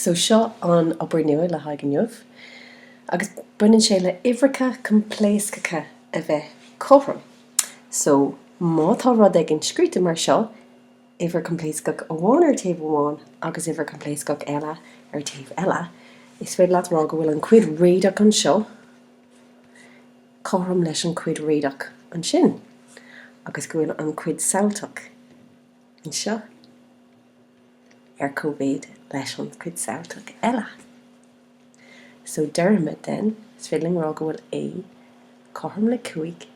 So seo an obair nua le haghaidh inniu agus baineann sé le uimhreacha coimpléascacha a bheith cothrom. So má tá rud éigin scríte mar seo, uimhir choimpléascach amháin ar taobh amháin agus uimhir choimpléascach eile ar taobh eile, is féidir leat rá go bhfuil an cuid réadach anseo cothrom leis an cuid réadach ansin agus go bhfuil an cuid samhaltach anseo ar cóimhéid leis an cuid samhaltach eile. So déarfaimid then, is féidir linn rá go bhfuil A cothrom le 5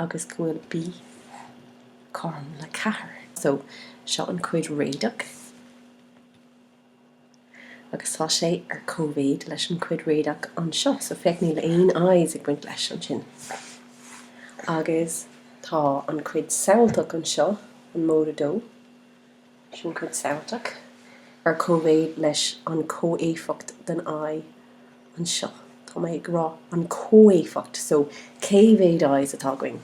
agus go bhfuil B cothrom le 4. So seo an cuid réadach agus tá sé ar cóimhéid leis an cuid réadach anseo. So féach níl aon I's ag baint leis ansin. Agus tá an cuid samhaltach anseo, an móide 2, sin cuid samhaltach, ar cóimhéid leis an comhéifeacht den I anseo. Tá mé ag rá an comhéifeacht, so cé mhéad I's atá againn?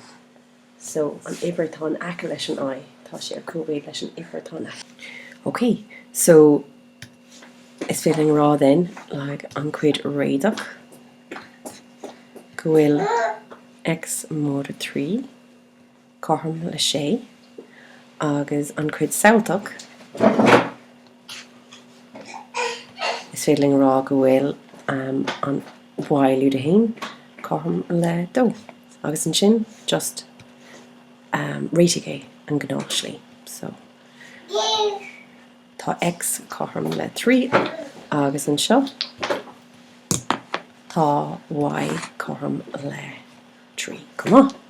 So an uimhir atá in aice leis an I, tá sé ar cóimhéid leis an uimhir atá in aice. Ok, so is féidir linn rá then, like an cuid réadach, go bhfuil x móide 3, cothrom le 6 agus an cuid samhaltach, is féidir linn a rá go bhfuil an y lúide 1 cothrom le 2 agus ansin just réitigh é an gnáth slí. So tá x cothrom le 3 agus anseo tá y cothrom le 3 chomh maith.